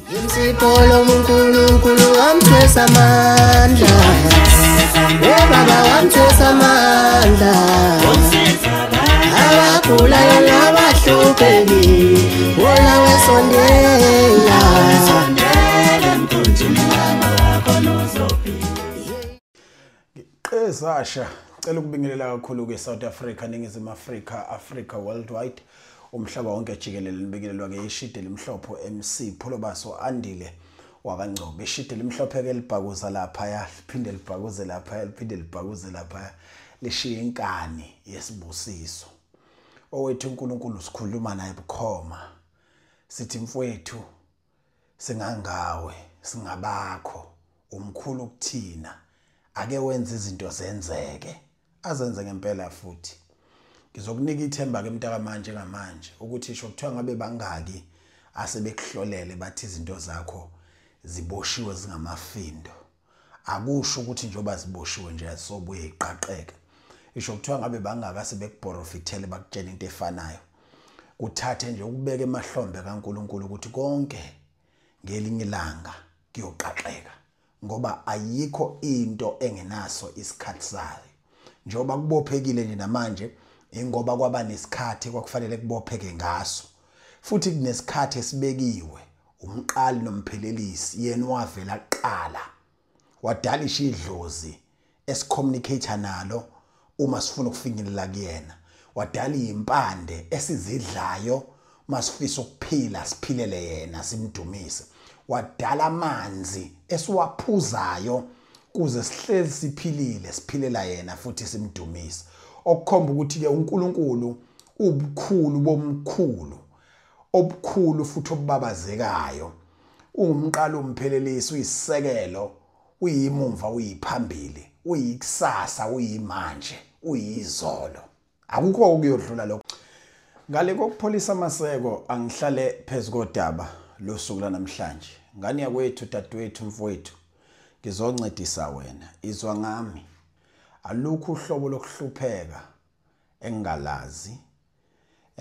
Imsipolo uNkulunkulu wamthwesa amandla. Baba wamthwesa amandla. Abagulayo nabahlupheki, wona wesondela. Qezasha, cela ukubingelela kakhulu ke South Africa, Ningizimu Afrika, Africa worldwide, umhlaba wonke jikelele. Nibingelelwa ke ishide limhlophe MC Pholobaso Andile wakaNgcobo. Ishide limhlophe ke libhakuza lapha, liphinde libhakuze lapha, liphinde libhakuze lapha, lishiya inkani yesibusiso. Owethu uNkulunkulu sikhuluma naye bukhoma, sithi mfowethu singangawe, singabakho, umkhulu kuthina, ake wenze izinto zenzeke, azenze ngempela. Futhi ngizokunika ithemba ke mntaka manje ngamanje ukuthi isho kuthiwa ngabe bangaki asebekuhlolele bathi izinto zakho ziboshiwe zingamafindo. Akusho ukuthi njengoba ziboshiwe nje asobuye iqaqeke. Isho kuthiwa ngabe bangaka asebekuprofithele bakutshela into efanayo. Kuthathe nje ukubeka emahlombe kaNkuluNkulu ukuthi konke ngelinye ilanga kuyoqaqeka, ngoba ayikho into engenaso isikhathi sayo. Njengoba kubophekile nje namanje, ingoba kwaba nesikhathi kwakufanele kubopheke ngaso, futhi kunesikhathi esibekiwe. Umqali nomphelelisi yena wavela kuqala, wadala idlozi esicommunicate nalo uma sifuna ukufinyelela kuyena, wadala impande esizidlayo masifisa ukuphila siphilele yena simdumise, wadala amanzi esiwaphuzayo kuze sihlezi siphilile siphilela yena futhi simdumise. Okukhomba ukuthi ke uNkulunkulu ubukhulu bomkhulu obukhulu futhi obabazekayo, ungumqalo umphelelisi, uyisisekelo, uyimumva, uyiphambili, uyikusasa, uyimanje, uyizolo. Akukho ukuyodlula lokho. Ngale kokupholisa amaseko, angihlale phezu kodaba losuku lanamhlanje. Ngane yakwethu, dadewethu, mfowethu, ngizoncedisa wena. Izwa ngami, alukho uhlobo lokuhlupheka engingalazi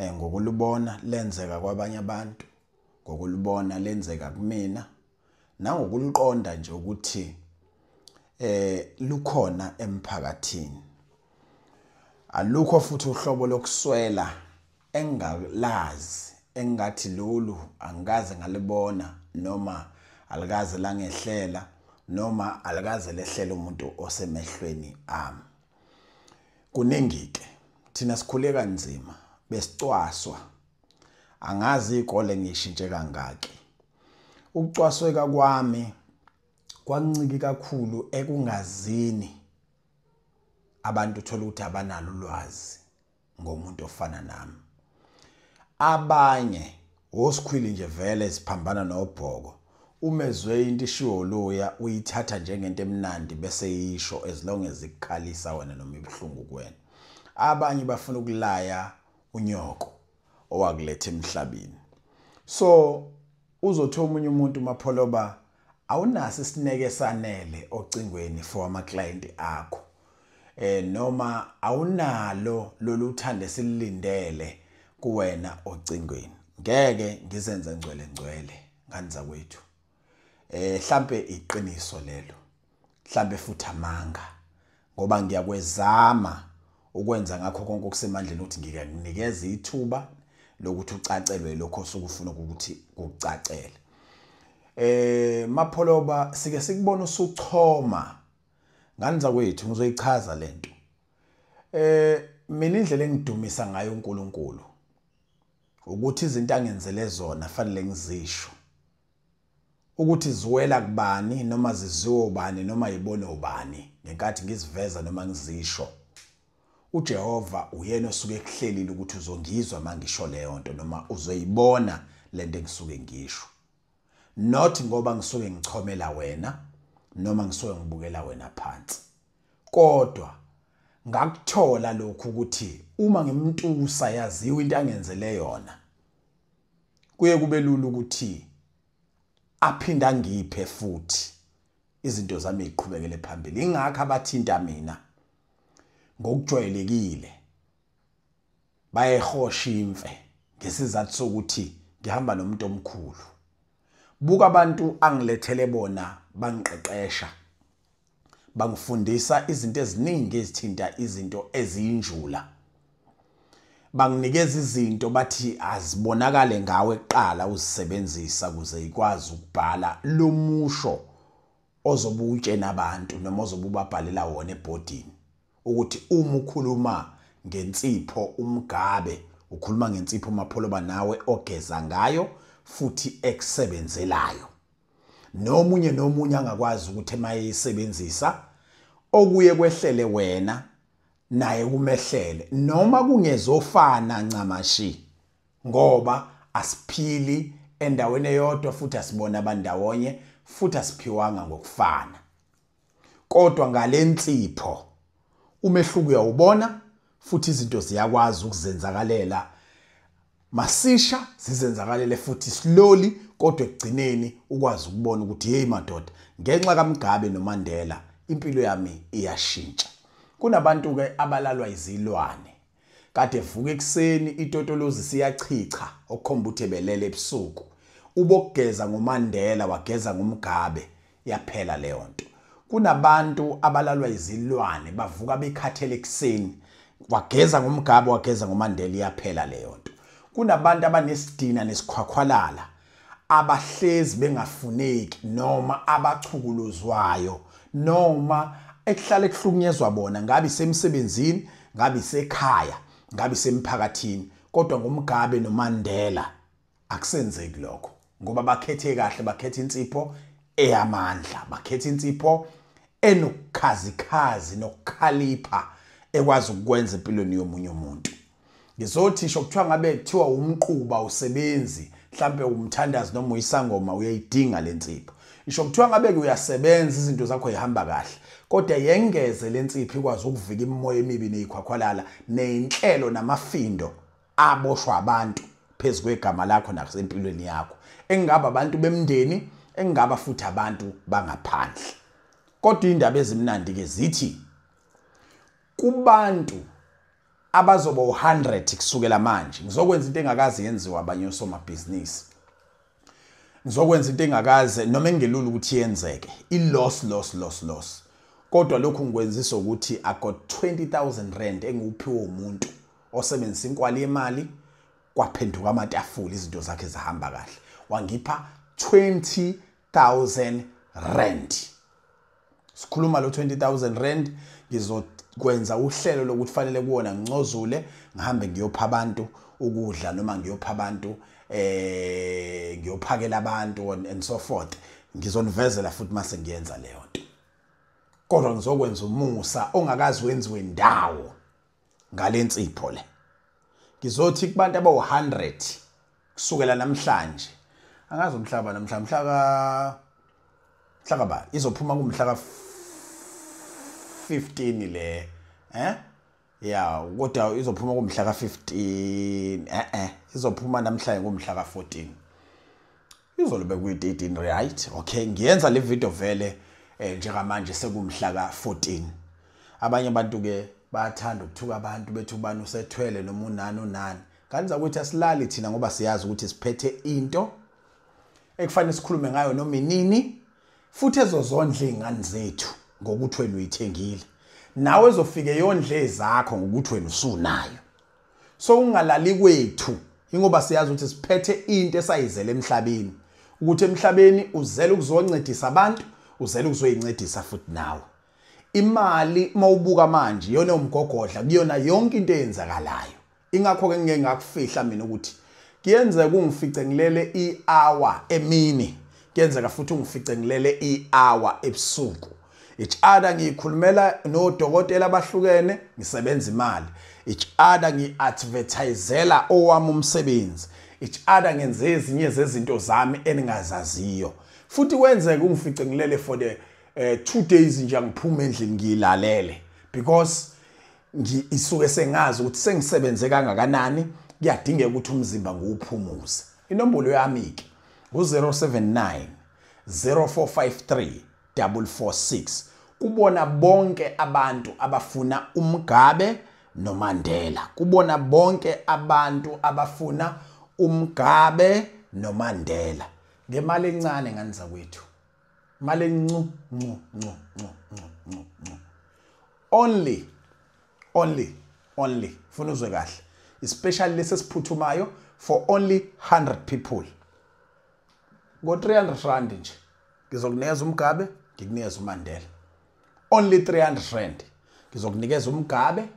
ngokulubona lenzeka kwabanye abantu, ngokulubona lenzeka kumina, nangokuliqonda nje ukuthi lukhona emphakathini. Alukho futhi uhlobo lokuswela engingalazi, engathi lolu angikaze ngalibona, noma alikaze langehlela, noma alikaze lehlele umuntu osemehlweni ami. Kuningi ke, thina sikhule kanzima, besicwaswa. Angazi ikole ngishintshe kangaki. Ukucwasweka kwami kwanciki kakhulu ekungazini abantu, uthola ukuthi abanalo ulwazi ngomuntu ofana nami. Abanye osikhwili nje vele siphambana nobhoko, umezwe into ishiwo loya uyithatha njengento emnandi bese yisho, as long as ikukhalisa wena noma ibuhlungu kuwena. Abanye bafuna ukulaya unyoko owakuletha emhlabeni. So uzothi omunye umuntu, Mapholoba, awunaso isineke sanele ocingweni for ama client akho, noma awunalo lolu thando esilindele kuwena ocingweni. Ngeke ngizenze ngcwele ngcwele ngani zakwethu. Mhlambe iqiniso lelo, mhlambe futhi amanga, ngoba ngiyakwezama ukwenza ngakho konke okusemandleni ukuthi ngikunikeze ithuba lokuthi ucacelwe lokho osukufuna ukuthi kucacele. Mapholoba, sike sikubona usuchoma. Ngani zakwethu, ngizoyichaza lento. Mina indlela engidumisa ngayo uNkulunkulu ukuthi izinto angenzele zona fanele ngizisho, ukuthi ziwela kubani noma ziziwe ubani noma yibone ubani ngenkathi ngiziveza noma ngizisho. uJehova uyena osuke ekuhlelile ukuthi uzongizwa mangisho leyo nto, noma uzoyibona lento engisuke ngisho, not ngoba ngisuke ngichomela wena noma ngisuke ngibukela wena phansi, kodwa ngakuthola lokhu ukuthi uma ngimtusa yaziwe into angenzele yona, kuye kube lula ukuthi aphinda ngiphe futhi izinto zami ziqhubekele phambili. Ingakho abathinta mina ngokujwayelekile bayehosha imfe ngesizathu sokuthi ngihamba nomuntu omkhulu. Buka abantu angilethele bona, bangiqeqesha, bangifundisa izinto eziningi ezithinta izinto eziyinjula, banginikeza izinto bathi azibonakale ngawe kuqala uzisebenzisa ukuze ikwazi ukubhala lo musho ozobe utshena abantu noma ozobe ubabhalela wona ebhodini, ukuthi uma ukhuluma ngensipho uMgabe ukhuluma ngensipho Mapholoba nawe ogeza ngayo futhi ekusebenzelayo, nomunye nomunye angakwazi ukuthi emayisebenzisa okuye kwehlele wena naye kumehlele, noma kungezofana ncamashi, ngoba asiphili endaweni eyodwa futhi asibona abandawonye futhi asiphiwanga ngokufana. Kodwa ngalensipho umehluko uyawubona futhi izinto ziyakwazi ukuzenzakalela masisha, zizenzakalele futhi slowly, kodwa ekugcineni ukwazi ukubona ukuthi hey madoda, ngenxa kaMgabe noMandela impilo yami iyashintsha. Kunabantu ke abalalwa izilwane, kade vuka ekseni itotolozi siyachicha okukhomba ukuthi ebelele ebusuku, ubokugeza ngoMandela wageza ngoMgabe, yaphela leyo nto. Kunabantu abalalwa izilwane bavuka bekhathele ekseni, wageza ngoMgabe wageza ngoMandela, iyaphela leyo nto. Kunabantu abanesidina nesikhwakhwalala abahlezi bengafuneki noma abachukuluzwayo noma ekuhlala ekuhlukunyezwa bona, ngabe isemsebenzini, ngabe isekhaya, ngabe isemphakathini, kodwa ngoMgabe noMandela akusenzeki lokho, ngoba bakhethe kahle, bakhethe insipho eyamandla, bakhethe insipho enokukhazikhazi nokukhalipha ekwazi ukwenza empilweni yomunye umuntu. Ngizothi sho kuthiwa ngabe kuthiwa umquba usebenzi, mhlambe umthandazi noma uyisangoma, uyayidinga lensipho. Isho kuthiwa ngabe uyasebenza izinto zakho zihamba kahle, kodwa yengeze lensipho ikwazi ukuvika imimoya emibi nezikhwakhwalala nezinhlelo namafindo aboshwa abantu phezulu kwegama lakho nasempilweni yakho, engaba abantu bemndeni, engaba futhi abantu bangaphandle. Kodwa indaba ezimnandi ke zithi kubantu abazoba u100 kusukela manje, ngizokwenza into engakaze yenziwa abanye osomabhizinisi, ngizokwenza into engakaze noma engelula ukuthi yenzeke, i loss loss loss loss, kodwa lokhu ngikwenzisa ukuthi I got 20,000 rand engiwuphiwe umuntu osebenzisa inkwali yemali, kwaphenduka amatafula, izinto zakhe zihamba kahle, wangipha 20,000 rand. Sikhuluma lo 20,000 rand, ngizokwenza uhlelo lokuthi fanele kuwona ngincozule, ngihambe ngiyopha abantu ukudla noma ngiyopha abantu ngiyophakela abantu and so forth. Ngizonivezela futhi mase ngiyenza leyo nto, kodwa ngizokwenza umusa ongakazi wenziwe ndawo ngalensipho le. Ngizothi kubantu abawu100 kusukela namhlanje, angazi umhlaba namhlanje mhla ba izophuma kumhla ka 15 le, ya kodwa izophuma kumhla ka 15, izophuma namhlanje kumhla ka 14, izolobe kuyi 13, right? Okay, ngiyenza le video vele njengamanje sekumhla ka 14. Abanye abantu ke bayathanda ukuthuka abantu bethu ubani usethwele noma unani unani, kanti zakuthi asilali thina ngoba siyazi ukuthi siphethe into ekufanele sikhulume ngayo noma inini, futhi ezozondla izingane zethu ngokuthi wena uyithengile, nawe ezofike yondle zakho ngokuthi wena usunayo. So ungalali kwethu ingoba siyazi ukuthi siphethe into esayizele emhlabeni, ukuthi emhlabeni uzele ukuzoncedisa abantu, uzele ukuzoyincedisa futhi nawe. Imali mawubuka manje iyona umgogodla kuyona yonke into eyenzakalayo. Ingakho ke ngeke ngakufihla mina ukuthi kuyenzeka ungifice ngilele i-hour emini, kuyenzeka futhi ungifice ngilele i-hour ebusuku. Each other ngikhulumela nodokotela abahlukene, ngisebenza imali. Each other ngi-advertisela owami umsebenzi. Each other ngenze ezinye zezinto zami eningazaziyo. Futhi kwenzeka ungifice ngilele for the 2 days nje angiphuma endlini ngiyilalele, because ngisuke sengazi ukuthi sengisebenze kangakanani, kuyadingeka ukuthi umzimba ngiwuphumuze. Inombolo yami ke u079 0453 446 kubona bonke abantu abafuna uMgabe noMandela, kubona bonke abantu abafuna uMgabe noMandela. Ngemali encane ngani zakwethu. Mali encu ncu ncu ncu ncu ncu. Only only only funa uzwe kahle. Especially lesi esiphuthumayo for only 100 people. Ngo 300 rand nje. Ngizokunikeza uMugabe, ngikunikeza uMandela. Only 300 rand. Ngizokunikeza uMugabe,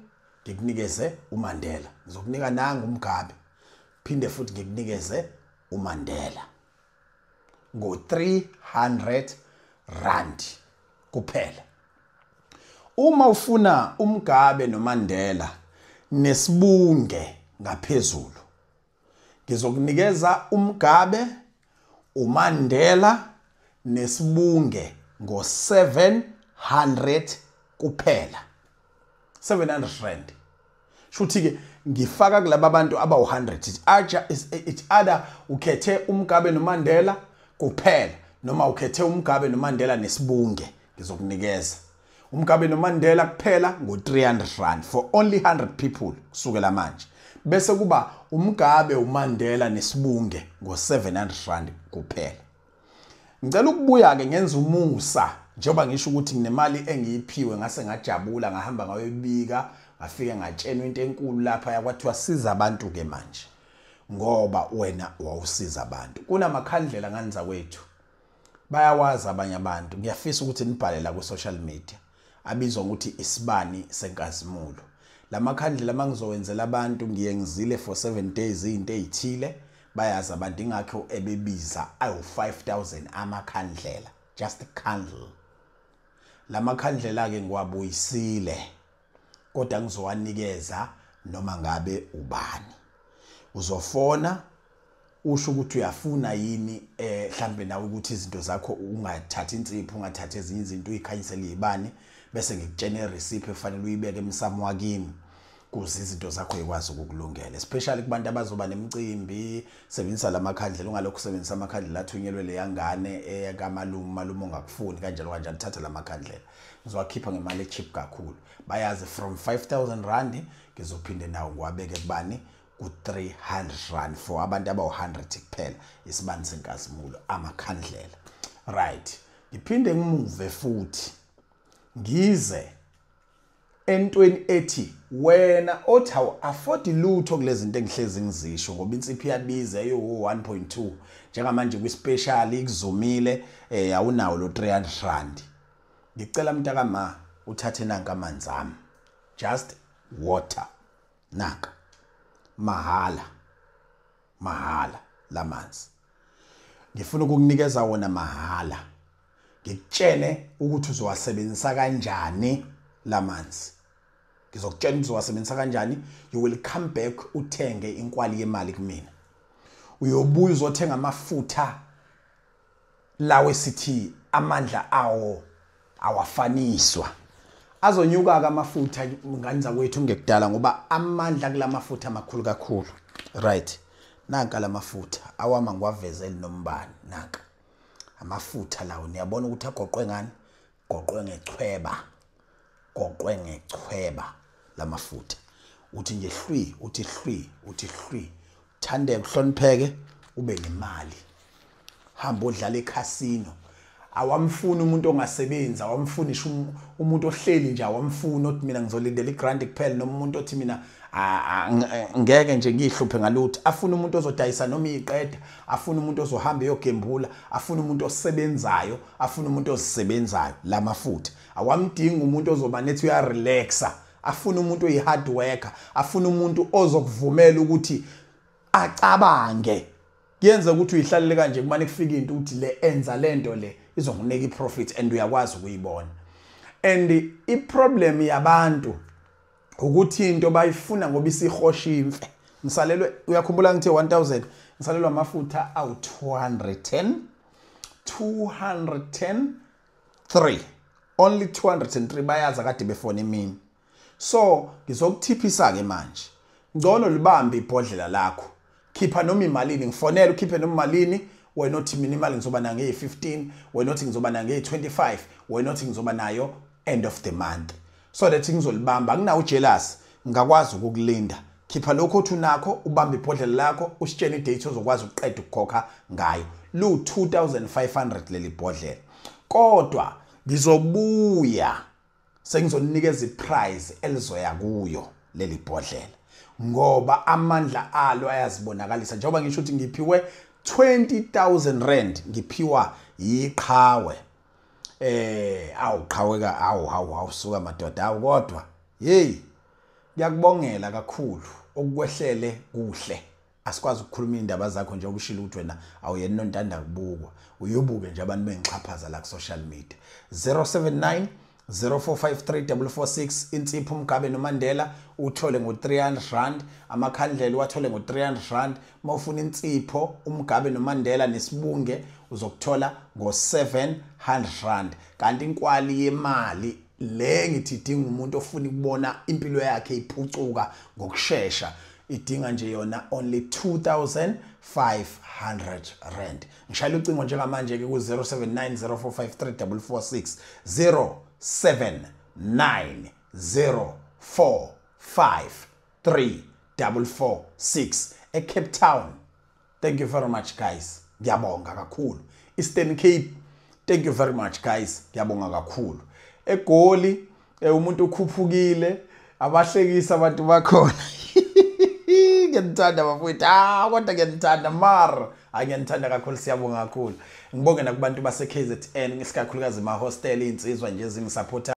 ngikunikeze uMandela. Ngizokunika nanga uMugabe. Phinde futhi ngikunikeze uMandela. Ngo 300 rand kuphela. Uma ufuna uMugabe noMandela nesibunge ngaphezulu, ngizokunikeza uMugabe, uMandela nesibunge ngo 700 kuphela. 700 rand. Shuthi ke ngifaka kulaba bantu abawu 100. It either ukhethe uMugabe noMandela kuphela noma ukhethe uMugabe noMandela nesibunge, ngizokunikeza uMugabe noMandela kuphela ngo 300 rand for only 100 people kusukela manje. Bese kuba uMugabe, uMandela nesibunge ngo 700 rand kuphela. Ngicela ukubuya ke ngenza umusa, njengoba ngisho ukuthi nginemali engiyiphiwe ngase ngajabula ngahamba ngayoyibika, ngafike ngatshenwa into enkulu lapha yakwathiwa siza abantu ke manje ngoba wena wawusiza abantu. Kunamakhandlela ngani zakwethu, bayawazi abanye abantu. Ngiyafisa ukuthi nibhale la ku social media abizwa ukuthi isibani senkazimulo. Lamakhandlela mangizowenzela abantu ngiye ngizile for 7 days into ezithile, bayazi abantu ingakho ebebiza awu 5000 amakhandlela, just a candle. Lamakhandlela ke ngiwabuyisile kodwa ngizowanikeza noma ngabe ubani. Uzofona usho ukuthi uyafuna yini, mhlambe nawe ukuthi izinto zakho ungathathi insipho, ungathathi ezinye izinto, uyikhanyisele izibani, bese ngikutshena irecipe efanele uyibeke emsamo wakini kuze izinto zakho ikwazi ukukulungela, especially kubantu abazoba nemicimbi. Sebenzisa lamakhandlela, ungalokhu usebenzisa amakhandlela athunyelwe le yangane eyakamalume, malume ongakufuni kanjalo kanjalo. Thatha lamakhandlela, ngizowakhipha ngemali echeap kakhulu. Bayazi from 5000 rand ngizophinde nawo ngiwabeke kubani ku 300 rand for abantu abawu 100 kuphela. Isibani senkazimulo, amakhandlela. Right, ngiphinde ngimuve futhi ngize entweni ethi wena othi awu afford lutho kulezi zinto engihlezi ngizisho, ngoba insipho iyabiza eyo 1.2 njengamanje kwi special ikuzumile, awunawo lo 300 rand. Ngicela mntaka ma uthathe nanka amanzi ami, just water, nanka mahala mahala lamanzi. Ngifuna ukukunikeza wona mahala, ngikutshene ukuthi uzowasebenzisa kanjani lamanzi. Ngizokutshela ukuthi uzowasebenzisa kanjani. You will come back uthenge inkwali yemali kumina. Uyobuya uzothenga amafutha lawo esithi amandla awo awafaniswa. Azonyuka ke amafutha ngani zakwethu ngekudala ngoba amandla kulamafutha amakhulu kakhulu. Right, nanka lamafutha awama ngiwavezele nombani. Nanka amafutha lawo, niyabona ukuthi agoqwe ngani? Goqwe ngechweba, goqwe ngechweba lamafutha. Uthi nje hlwi, uthi hlwi, uthi hlwi, uthandeke, uhlonipheke, ube nemali. Hamba odlala ekhasino. Awamfuni umuntu ongasebenzi, awamfuni umuntu ohleli nje, awamfuni othi mina ngizolindela igrant kuphela, noma umuntu othi mina ngeke nje ngihluphe ngalutho. Afuna umuntu ozodayisa noma iqeda, afuna umuntu ozohamba eyogembula, afuna umuntu osebenzayo, afuna umuntu ozisebenzayo. Lamafutha awamdingi umuntu ozoba nethi uyarelaxa, afuna umuntu oyi-hard worker, afuna umuntu ozokuvumela ukuthi acabange. Kuyenza ukuthi uyihlalele kanje kumane kufika into uthi le enza lento le izokunika iprofit and uyakwazi ukuyibona. And iproblem yabantu ukuthi into bayifuna ngoba isihosha imfe. Ngisalelwe, uyakhumbula ngithe 1000, ngisalelwa amafutha awu 210, 203, only 203. Bayazi kade befona emini. So ngizokuthiphisa ke manje, ngcono libambe ibhodlela lakho, khipha noma imalini, ngifonele ukhiphe noma imalini. Wena othi mina imali ngizoba nayo ngeyi-15, wena othi ngizoba nayo ngeyi-25, wena othi ngizoba nayo end of the month, so that ngizolibamba. Anginawo jealous, ngakwazi ukukulinda. Khipha lokho othi unakho, ubambe ibhodlela lakho, usitshene idate ozokwazi ukuqeda ukukhokha ngayo. Lu 2500 leli bhodlela, kodwa ngizobuya sengizonikeza iprize elizoya kuyo leli bhodlela, ngoba amandla alo ayazibonakalisa. Njengoba ngisho ukuthi ngiphiwe 20,000 rand, ngiphiwa yiqhawe. Awuqhaweka, awu hawu hawu, suka madoda, awu kodwa hey, ngiyakubongela kakhulu okukwehlele kuhle. Asikwazi ukukhuluma indaba zakho nje ukushila ukuthi wena awuyena nontanda kubukwa, uyobuke nje abantu bengixhaphaza la ku social media. 079 0453 446 insipho uMgabe noMandela uthole ngo300 rand, amakhandlela wathole ngo300 rand. Mawufuna insipho uMgabe noMandela nesibunge uzokuthola ngo700 rand. Kanti inkwali yemali le ngithi idinga umuntu ofuna ukubona impilo yakhe iphucuka ngokusheshsha, idinga nje yona only 2500 rand. Ngishayela ucingo njengamanje ke ku 0790453446, 0790453446 eCape Town. Thank you very much guys, ngiyabonga kakhulu. Eastern Cape, thank you very much guys, ngiyabonga kakhulu. eGoli umuntu ukhuphukile, abahlekisa abantu bakhona. Ngiyanithanda bafowethu, kodwa ngiyanithanda mar, ngiyanithanda kakhulu, siyabonga kakhulu. Ngibonge nakubantu base KZN, isikakhulukazi ema hostel, insizwa nje ezingisupporta.